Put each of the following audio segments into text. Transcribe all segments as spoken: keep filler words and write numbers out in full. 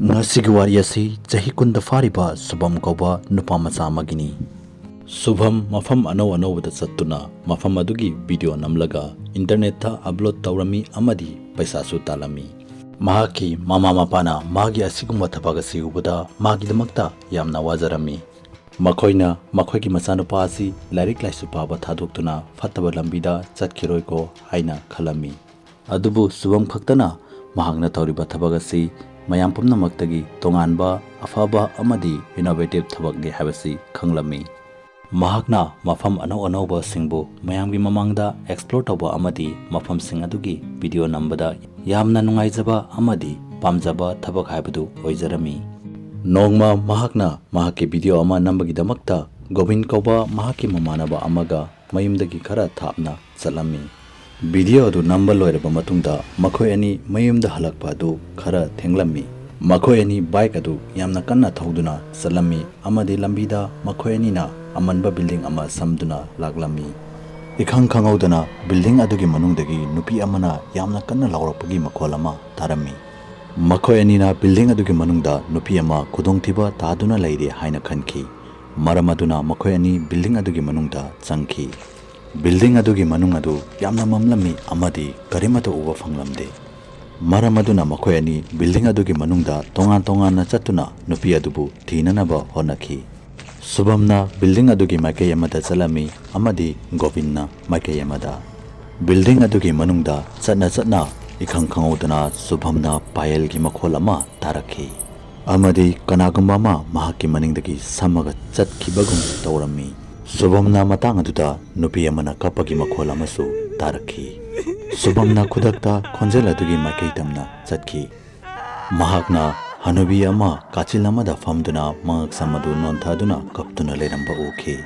ꯉꯁꯤꯒꯤ ꯋꯥꯔꯤ ꯑꯁꯤ ꯆꯍꯤ ꯀꯨꯟꯗ ꯐꯥꯔꯤꯕ ꯁꯨꯚꯝ ꯀꯧꯕ ꯅꯨꯄꯥ ꯃꯆꯥ ꯑꯃꯒꯤꯅꯤ꯫ ꯁꯨꯚꯝ ꯃꯐꯝ ꯑꯅꯧ ꯑꯅꯧꯕꯗ ꯆꯠꯇꯨꯅ ꯃꯐꯝ ꯑꯗꯨꯒꯤ ꯚꯤꯗꯤꯑꯣ ꯅꯝꯂꯒ ꯏꯟꯇꯔꯅꯦꯠꯇ ꯑꯞꯂꯣꯗ ꯇꯧꯔꯝꯃꯤ ꯑꯃꯗꯤ ꯄꯩꯁꯥꯁꯨ ꯇꯥꯜꯂꯝꯃꯤ꯫ ꯃꯍꯥꯛꯀꯤ ꯃꯃꯥ ꯃꯄꯥꯅ ꯃꯥꯒꯤ ꯑꯁꯤꯒꯨꯝꯕ ꯊꯕꯛ ꯑꯁꯤ ꯎꯕꯗ ꯃꯥꯒꯤꯗꯃꯛꯇ ꯌꯥꯝꯅ ꯋꯥꯖꯔꯝꯃꯤ꯫ ꯃꯈꯣꯏꯅ ꯃꯈꯣꯏꯒꯤ ꯃꯆꯥꯅꯨꯄꯥ ꯑꯁꯤ ꯂꯥꯏꯔꯤꯛ ꯂꯥꯏꯁꯨ ꯄꯥꯕ ꯊꯥꯗꯣꯛꯇꯨꯅ ꯐꯠꯇꯕ ꯂꯝꯕꯤꯗ ꯆꯠꯈꯤꯔꯣꯏꯀꯣ ꯍꯥꯏꯅ ꯈꯜꯂꯝꯃꯤ꯫ ꯑꯗꯨꯕꯨ ꯁꯨꯚꯝ ꯈꯛꯇꯅ ꯃꯍꯥꯛꯅ ꯇꯧꯔꯤꯕ ꯊꯕꯛ ꯑꯁꯤ ꯃꯌꯥꯝ ꯄꯨꯝꯅꯃꯛꯇꯒꯤ ꯇꯣꯉꯥꯟꯕ, ꯑꯐꯕ ꯑꯃꯗꯤ ꯏꯅꯣꯚꯦꯇꯤꯚ ꯊꯕꯛꯅꯤ ꯍꯥꯏꯕꯁꯤ ꯈꯪꯂꯝꯃꯤ꯫ ꯃꯍꯥꯛꯅ ꯃꯐꯝ ꯑꯅꯧ ꯑꯅꯧꯕꯁꯤꯡꯕꯨ ꯃꯌꯥꯝꯒꯤ ꯃꯃꯥꯡꯗ ꯑꯦꯛꯁꯄ꯭ꯂꯣꯔ ꯇꯧꯕ ꯑꯃꯗꯤ ꯃꯐꯝꯁꯤꯡ ꯑꯗꯨꯒꯤ ꯚꯤꯗꯤꯑꯣ ꯅꯝꯕꯗ ꯌꯥꯝꯅ ꯅꯨꯡꯉꯥꯏꯖꯕ ꯑꯃꯗꯤ ꯄꯥꯝꯖꯕ ꯊꯕꯛ ꯍꯥꯏꯕꯗꯨ ꯑꯣꯏꯖꯔꯝꯃꯤ꯫ ꯅꯣꯡꯃ ꯃꯍꯥꯛꯅ ꯃꯍꯥꯛꯀꯤ ꯚꯤꯗꯤꯑꯣ ꯑꯃ ꯅꯝꯕꯒꯤꯗꯃꯛꯇ ꯒꯣꯕꯤꯟ ꯀꯧꯕ ꯃꯍꯥꯛꯀꯤ ꯃꯃꯥꯟꯅꯕ ꯑꯃꯒ ꯃꯌꯨꯝꯗꯒꯤ ꯈꯔ ꯊꯥꯞꯅ ꯆꯠꯂꯝꯃꯤ꯫ ꯚꯤꯗꯤꯑꯣ ꯑꯗꯨ ꯅꯝꯕ ꯂꯣꯏꯔꯕ ꯃꯇꯨꯡꯗ ꯃꯈꯣꯏ ꯑꯅꯤ ꯃꯌꯨꯝꯗ ꯍꯜꯂꯛꯄ ꯑꯗꯨ ꯈꯔ ꯊꯦꯡꯂꯝꯃꯤ꯫ ꯃꯈꯣꯏ ꯑꯅꯤ ꯕꯥꯏꯛ ꯑꯗꯨ ꯌꯥꯝꯅ ꯀꯟꯅ ꯊꯧꯗꯨꯅ ꯆꯠꯂꯝꯃꯤ ꯑꯃꯗꯤ ꯂꯝꯕꯤꯗ ꯃꯈꯣꯏ ꯑꯅꯤꯅ ꯑꯃꯟꯕ ꯕꯤꯜꯗꯤꯡ ꯑꯃ ꯁꯝꯗꯨꯅ ꯂꯥꯛꯂꯝꯃꯤ꯫ ꯏꯈꯪ ꯈꯪꯍꯧꯗꯅ ꯕꯤꯜꯗꯤꯡ ꯑꯗꯨꯒꯤ ꯃꯅꯨꯡꯗꯒꯤ ꯅꯨꯄꯤ ꯑꯃꯅ ꯌꯥꯝꯅ ꯀꯟꯅ ꯂꯥꯎꯔꯛꯄꯒꯤ ꯃꯈꯣꯜ ꯑꯃ ꯇꯥꯔꯝꯃꯤ꯫ ꯃꯈꯣꯏ ꯑꯅꯤꯅ ꯕꯤꯜꯗꯤꯡ ꯑꯗꯨꯒꯤ ꯃꯅꯨꯡꯗ ꯅꯨꯄꯤ ꯑꯃ ꯈꯨꯗꯣꯡꯊꯤꯕ ꯇꯥꯗꯨꯅ ꯂꯩꯔꯦ ꯍꯥꯏꯅ ꯈꯟꯈꯤ꯫ ꯃꯔꯝ ꯑꯗꯨꯅ ꯃꯈꯣꯏ ꯑꯅꯤ ꯕꯤꯜꯗꯤꯡ ꯑꯗꯨꯒꯤ ꯃꯅꯨꯡꯗ ꯆꯪꯈꯤ꯫ ꯕꯤꯜꯗꯤꯡ ꯑꯗꯨꯒꯤ ꯃꯅꯨꯡ ꯑꯗꯨ ꯌꯥꯝꯅ ꯃꯝꯂꯝꯃꯤ ꯑꯃꯗꯤ ꯀꯔꯤꯃꯠꯇ ꯎꯕ ꯐꯪꯂꯝꯗꯦ꯫ ꯃꯔꯝ ꯑꯗꯨꯅ ꯃꯈꯣꯏ ꯑꯅꯤ ꯕꯤꯜꯗꯤꯡ ꯑꯗꯨꯒꯤ ꯃꯅꯨꯡꯗ ꯇꯣꯉꯥꯟ ꯇꯣꯉꯥꯟꯅ ꯆꯠꯇꯨꯅ ꯅꯨꯄꯤ ꯑꯗꯨꯕꯨ ꯊꯤꯅꯅꯕ ꯍꯣꯠꯅꯈꯤ꯫ ꯁꯨꯚꯝꯅ ꯕꯤꯜꯗꯤꯡ ꯑꯗꯨꯒꯤ ꯃꯥꯏꯀꯩ ꯑꯃꯗ ꯆꯠꯂꯝꯃꯤ ꯑꯃꯗꯤ ꯒꯣꯕꯤꯟꯅ ꯃꯥꯏꯀꯩ ꯑꯃꯗ꯫ ꯕꯤꯜꯗꯤꯡ ꯑꯗꯨꯒꯤ ꯃꯅꯨꯡꯗ ꯆꯠꯅ ꯆꯠꯅ ꯏꯈꯪ ꯈꯪꯍꯧꯗꯅ ꯁꯨꯚꯝꯅ ꯄꯥꯌꯦꯜꯒꯤ ꯃꯈꯣꯜ ꯑꯃ ꯇꯥꯔꯛꯈꯤ ꯑꯃꯗꯤ ꯀꯅꯥꯒꯨꯝꯕ ꯑꯃ ꯃꯍꯥꯛꯀꯤ ꯃꯅꯤꯡꯗꯒꯤ ꯁꯝꯃꯒ ꯆꯠꯈꯤꯕꯒꯨꯝ ꯇꯧꯔꯝꯃꯤ꯫ ꯁꯨꯚꯝꯅ ꯃꯇꯥꯡ ꯑꯗꯨꯗ ꯅꯨꯄꯤ ꯑꯃꯅ ꯀꯞꯄꯒꯤ ꯃꯈꯣꯜ ꯑꯃꯁꯨ ꯇꯥꯔꯛꯈꯤ꯫ ꯁꯨꯚꯝꯅ ꯈꯨꯗꯛꯇ ꯈꯣꯟꯖꯦꯜ ꯑꯗꯨꯒꯤ ꯃꯥꯏꯀꯩ ꯇꯝꯅ ꯆꯠꯈꯤ꯫ ꯃꯍꯥꯛꯅ ꯍꯅꯨꯕꯤ ꯑꯃ ꯀꯥꯆꯤꯜ ꯑꯃꯗ ꯐꯝꯗꯨꯅ ꯃꯉꯛꯁꯝ ꯑꯗꯨ ꯅꯣꯟꯊꯗꯨꯅ ꯀꯞꯇꯨꯅ ꯂꯩꯔꯝꯕ ꯎꯈꯤ꯫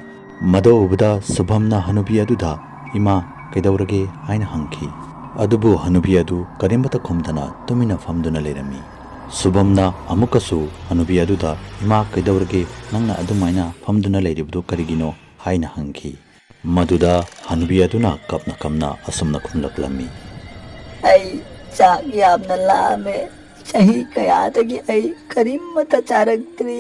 ꯃꯗꯨ ꯎꯕꯗ ꯁꯨꯚꯝꯅ ꯍꯅꯨꯕꯤ ꯑꯗꯨꯗ, "ꯏꯃꯥ, ꯀꯩꯗꯧꯔꯒꯦ?" ꯍꯥꯏꯅ ꯍꯪꯈꯤ꯫ ꯑꯗꯨꯕꯨ ꯍꯅꯨꯕꯤ ꯑꯗꯨ ꯀꯔꯤꯃꯠꯇ ꯈꯨꯝꯗꯅ ꯇꯨꯃꯤꯟꯅ ꯐꯝꯗꯨꯅ ꯂꯩꯔꯝꯃꯤ꯫ ꯁꯨꯚꯝꯅ ꯑꯃꯨꯛꯀꯁꯨ ꯍꯅꯨꯕꯤ ꯑꯗꯨꯗ, "ꯏꯃꯥ, ꯀꯩꯗꯧꯔꯒꯦ? ꯅꯪꯅ ꯑꯗꯨꯃꯥꯏꯅ ꯐꯝꯗꯨꯅ ꯂꯩꯔꯤꯕꯗꯨ ꯀꯔꯤꯒꯤꯅꯣ?" ꯍꯥꯏꯅ ꯍꯪꯈꯤ꯫ ꯃꯗꯨꯗ ꯍꯅꯨꯕꯤ ꯑꯗꯨꯅ ꯀꯞꯅ ꯀꯞꯅ ꯑꯁꯨꯝꯅ ꯈꯨꯝꯂꯛꯂꯝꯃꯤ꯫ "ꯑꯩ ꯆꯥꯛ ꯌꯥꯝꯅ ꯂꯥꯝꯃꯦ, ꯆꯍꯤ ꯀꯌꯥꯗꯒꯤ ꯑꯩ ꯀꯔꯤꯃꯠꯇ ꯆꯥꯔꯛꯇ꯭ꯔꯤ꯫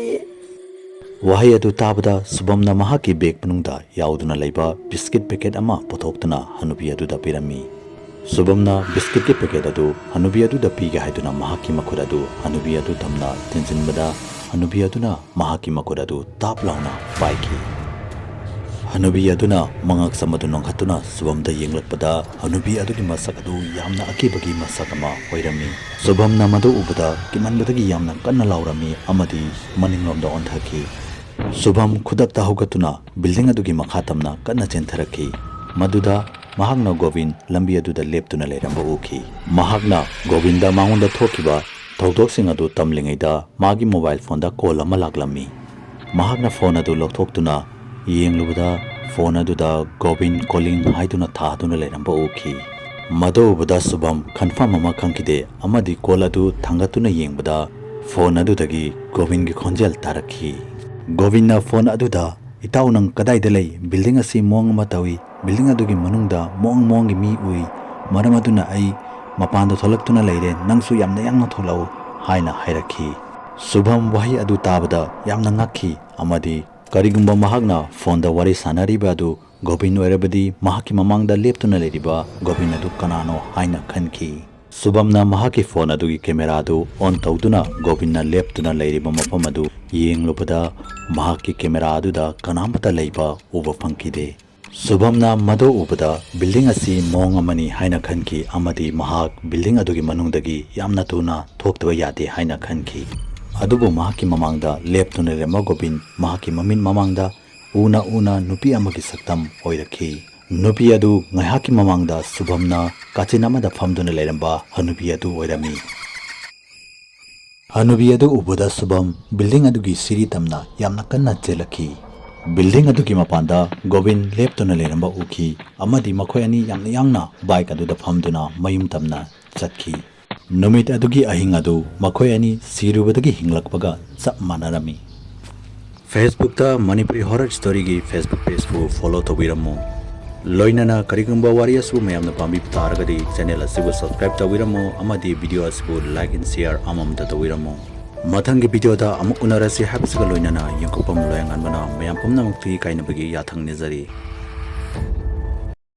ꯋꯥꯍꯩ ꯑꯗꯨ ꯇꯥꯕꯗ ꯁꯨꯚꯝꯅ ꯃꯍꯥꯛꯀꯤ ꯕꯦꯒ ꯃꯅꯨꯡꯗ ꯌꯥꯎꯗꯨꯅ ꯂꯩꯕ ꯕꯤꯁꯀꯤꯠ ꯄꯦꯀꯦꯠ ꯑꯃ ꯄꯨꯊꯣꯛꯇꯨꯅ ꯍꯅꯨꯕꯤ ꯑꯗꯨꯗ ꯄꯤꯔꯝꯃꯤ꯫ ꯁꯨꯚꯝꯅ ꯕꯤꯁꯀꯤꯠꯀꯤ ꯄꯦꯀꯦꯠ ꯑꯗꯨ ꯍꯅꯨꯕꯤ ꯑꯗꯨꯗ ꯄꯤꯒꯦ ꯍꯥꯏꯗꯨꯅ ꯃꯍꯥꯛꯀꯤ ꯃꯈꯨꯠ ꯑꯗꯨ ꯍꯅꯨꯕꯤ ꯑꯗꯨ ꯇꯝꯅ ꯊꯤꯟꯖꯤꯟꯕꯗ, ꯍꯅꯨꯕꯤ ꯑꯗꯨꯅ ꯃꯍꯥꯛꯀꯤ ꯃꯈꯨꯠ ꯑꯗꯨ ꯇꯥꯞ ꯂꯥꯎꯅ ꯄꯥꯏꯈꯤ꯫ ꯍꯅꯨꯕꯤ ꯑꯗꯨꯅ ꯃꯉꯛꯁꯝ ꯑꯗꯨ ꯅꯣꯡꯈꯠꯇꯨꯅ ꯁꯨꯚꯝꯗ ꯌꯦꯡꯂꯛꯄꯗ, ꯍꯅꯨꯕꯤ ꯑꯗꯨꯒꯤ ꯃꯁꯛ ꯑꯗꯨ ꯌꯥꯝꯅ ꯑꯀꯤꯕꯒꯤ ꯃꯁꯛ ꯑꯃ ꯑꯣꯏꯔꯝꯃꯤ꯫ ꯁꯨꯚꯝꯅ ꯃꯗꯨ ꯎꯕꯗ ꯀꯤꯃꯟꯕꯗꯒꯤ ꯌꯥꯝꯅ ꯀꯟꯅ ꯂꯥꯎꯔꯝꯃꯤ ꯑꯃꯗꯤ ꯃꯅꯤꯡꯂꯣꯝꯗ ꯑꯣꯟꯊꯈꯤ꯫ ꯁꯨꯚꯝ ꯈꯨꯗꯛꯇ ꯍꯧꯒꯠꯇꯨꯅ ꯕꯤꯜꯗꯤꯡ ꯑꯗꯨꯒꯤ ꯃꯈꯥ ꯇꯝꯅ ꯀꯟꯅ ꯆꯦꯟꯊꯔꯛꯈꯤ꯫ ꯃꯗꯨꯗ ꯃꯍꯥꯛꯅ ꯒꯣꯕꯤꯟ ꯂꯝꯕꯤ ꯑꯗꯨꯗ ꯂꯦꯞꯇꯨꯅ ꯂꯩꯔꯝꯕ ꯎꯈꯤ꯫ ꯃꯍꯥꯛꯅ ꯒꯣꯕꯤꯟꯗ ꯃꯉꯣꯟꯗ ꯊꯣꯛꯈꯤꯕ ꯊꯧꯗꯣꯛꯁꯤꯡ ꯑꯗꯨ ꯇꯝꯂꯤꯉꯩꯗ ꯃꯥꯒꯤ ꯃꯣꯕꯥꯏꯜ ꯐꯣꯟꯗ ꯀꯣꯜ ꯑꯃ ꯂꯥꯛꯂꯝꯃꯤ꯫ ꯃꯍꯥꯛꯅ ꯐꯣꯟ ꯑꯗꯨ ꯂꯧꯊꯣꯛꯇꯨꯅ ꯌꯦꯡꯂꯨꯕꯗ, ꯐꯣꯟ ꯑꯗꯨꯗ "ꯒꯣꯕꯤꯟ ꯀꯣꯂꯤꯡ" ꯍꯥꯏꯗꯨꯅ ꯊꯥꯗꯨꯅ ꯂꯩꯔꯝꯕ ꯎꯈꯤ꯫ ꯃꯗꯨ ꯎꯕꯗ ꯁꯨꯚꯝ ꯀꯟꯐꯥꯔꯝ ꯑꯃ ꯈꯪꯈꯤꯗꯦ ꯑꯃꯗꯤ ꯀꯣꯜ ꯑꯗꯨ ꯊꯥꯡꯒꯠꯇꯨꯅ ꯌꯦꯡꯕꯗ, ꯐꯣꯟ ꯑꯗꯨꯗꯒꯤ ꯒꯣꯕꯤꯟꯒꯤ ꯈꯣꯟꯖꯦꯜ ꯇꯥꯔꯛꯈꯤ꯫ ꯒꯣꯕꯤꯟꯅ ꯐꯣꯟ ꯑꯗꯨꯗ, "ꯏꯇꯥꯎ, ꯅꯪ ꯀꯗꯥꯏꯗ ꯂꯩ? ꯕꯤꯜꯗꯤꯡ ꯑꯁꯤ ꯃꯑꯣꯡ ꯑꯃ ꯇꯧꯏ꯫ ꯕꯤꯜꯗꯤꯡ ꯑꯗꯨꯒꯤ ꯃꯅꯨꯡꯗ ꯃꯑꯣꯡ ꯃꯑꯣꯡꯒꯤ ꯃꯤ ꯎꯏ꯫ ꯃꯔꯝ ꯑꯗꯨꯅ ꯑꯩ ꯃꯄꯥꯟꯗ ꯊꯣꯛꯂꯛꯇꯨꯅ ꯂꯩꯔꯦ꯫ ꯅꯪꯁꯨ ꯌꯥꯝꯅ ꯌꯥꯡꯅ ꯊꯣꯛꯂꯛꯎ" ꯍꯥꯏꯅ ꯍꯥꯏꯔꯛꯈꯤ꯫ ꯁꯨꯚꯝ ꯋꯥꯍꯩ ꯑꯗꯨ ꯇꯥꯕꯗ ꯌꯥꯝꯅ ꯉꯛꯈꯤ ꯑꯃꯗꯤ ꯀꯔꯤꯒꯨꯝꯕ ꯃꯍꯥꯛꯅ ꯐꯣꯟꯗ ꯋꯥꯔꯤ ꯁꯥꯟꯅꯔꯤꯕ ꯑꯗꯨ ꯒꯣꯕꯤꯟ ꯑꯣꯏꯔꯕꯗꯤ, ꯃꯍꯥꯛꯀꯤ ꯃꯃꯥꯡꯗ ꯂꯦꯞꯇꯨꯅ ꯂꯩꯔꯤꯕ ꯒꯣꯕꯤꯟ ꯑꯗꯨ ꯀꯅꯥꯅꯣ ꯍꯥꯏꯅ ꯈꯟꯈꯤ꯫ ꯁꯨꯚꯝꯅ ꯃꯍꯥꯛꯀꯤ ꯐꯣꯟ ꯑꯗꯨꯒꯤ ꯀꯦꯃꯦꯔꯥ ꯑꯗꯨ ꯑꯣꯟ ꯇꯧꯗꯨꯅ ꯒꯣꯕꯤꯟꯅ ꯂꯦꯞꯇꯨꯅ ꯂꯩꯔꯤꯕ ꯃꯐꯝ ꯑꯗꯨ ꯌꯦꯡꯂꯨꯕꯗ, ꯃꯍꯥꯛꯀꯤ ꯀꯦꯃꯦꯔꯥ ꯑꯗꯨꯗ ꯀꯅꯥꯃꯠꯇ ꯂꯩꯕ ꯎꯕ ꯐꯪꯈꯤꯗꯦ꯫ ꯁꯨꯚꯝꯅ ꯃꯗꯨ ꯎꯕꯗ, ꯕꯤꯜꯗꯤꯡ ꯑꯁꯤ ꯃꯑꯣꯡ ꯑꯃꯅꯤ ꯍꯥꯏꯅ ꯈꯟꯈꯤ ꯑꯃꯗꯤ ꯃꯍꯥꯛ ꯕꯤꯜꯗꯤꯡ ꯑꯗꯨꯒꯤ ꯃꯅꯨꯡꯗꯒꯤ ꯌꯥꯝꯅ ꯊꯨꯅ ꯊꯣꯛꯇꯕ ꯌꯥꯗꯦ ꯍꯥꯏꯅ ꯈꯟꯈꯤ꯫ ꯑꯗꯨꯕꯨ ꯃꯍꯥꯛꯀꯤ ꯃꯃꯥꯡꯗ ꯂꯦꯞꯇꯨꯅ ꯂꯩꯔꯝꯕ ꯒꯣꯕꯤꯟ ꯃꯍꯥꯛꯀꯤ ꯃꯃꯤꯠ ꯃꯃꯥꯡꯗ ꯎꯅ ꯎꯅ ꯅꯨꯄꯤ ꯑꯃꯒꯤ ꯁꯛꯇꯝ ꯑꯣꯏꯔꯛꯈꯤ꯫ ꯅꯨꯄꯤ ꯑꯗꯨ ꯉꯥꯏꯍꯥꯛꯀꯤ ꯃꯃꯥꯡꯗ ꯁꯨꯚꯝꯅ ꯀꯥꯆꯤꯟ ꯑꯃꯗ ꯐꯝꯗꯨꯅ ꯂꯩꯔꯝꯕ ꯍꯅꯨꯕꯤ ꯑꯗꯨ ꯑꯣꯏꯔꯝꯃꯤ꯫ ꯍꯅꯨꯕꯤ ꯑꯗꯨ ꯎꯕꯗ ꯁꯨꯚꯝ ꯕꯤꯜꯗꯤꯡ ꯑꯗꯨꯒꯤ ꯁꯤꯔꯤ ꯇꯝꯅ ꯌꯥꯝꯅ ꯀꯟꯅ ꯆꯦꯜꯂꯛꯈꯤ꯫ ꯕꯤꯜꯗꯤꯡ ꯑꯗꯨꯒꯤ ꯃꯄꯥꯟꯗ ꯒꯣꯕꯤꯟ ꯂꯦꯞꯇꯨꯅ ꯂꯩꯔꯝꯕ ꯎꯈꯤ ꯑꯃꯗꯤ ꯃꯈꯣꯏ ꯑꯅꯤ ꯌꯥꯝꯅ ꯌꯥꯡꯅ ꯕꯥꯏꯛ ꯑꯗꯨꯗ ꯐꯝꯗꯨꯅ ꯃꯌꯨꯝ ꯇꯝꯅ ꯆꯠꯈꯤ꯫ ꯅꯨꯃꯤꯠ ꯑꯗꯨꯒꯤ ꯑꯍꯤꯡ ꯑꯗꯨ ꯃꯈꯣꯏ ꯑꯅꯤ ꯁꯤꯔꯨꯕꯗꯒꯤ ꯍꯤꯡꯂꯛꯄꯒ ꯆꯞ ꯃꯥꯟꯅꯔꯝꯃꯤ꯫ Facebook-ꯇ ꯃꯅꯤꯄꯨꯔꯤ ꯍꯣꯔꯔ ꯁ꯭ꯇꯣꯔꯤꯒꯤ Facebook page-ꯄꯨ follow ꯇꯧꯕꯤꯔꯝꯃꯨ꯫ ꯂꯣꯏꯅꯅ ꯀꯔꯤꯒꯨꯝꯕ ꯋꯥꯔꯤ ꯑꯁꯤꯕꯨ ꯃꯌꯥꯝꯅ ꯄꯥꯝꯕꯤꯕ ꯇꯥꯔꯒꯗꯤ channel ꯑꯁꯤꯕꯨ subscribe ꯇꯧꯕꯤꯔꯝꯃꯨ ꯑꯃꯗꯤ video ꯑꯁꯤꯕꯨ like and share ꯑꯃꯃꯝꯇ ꯇꯧꯕꯤꯔꯝꯃꯨ꯫ ꯃꯊꯪꯒꯤ video ꯗ ꯑꯃꯨꯛ ꯎꯅꯔꯁꯤ ꯍꯥꯏꯕꯁꯤꯒ ꯂꯣꯏꯅꯅ ꯌꯦꯡꯈꯣꯛꯄꯝ ꯂꯣꯌꯥꯉꯥꯟꯕꯅ ꯃꯌꯥꯝ ꯄꯨꯝꯅꯃꯛꯇ ꯏꯀꯥꯏꯅꯕꯒꯤ ꯌꯥꯊꯪ ꯅꯤꯖꯔꯤ꯫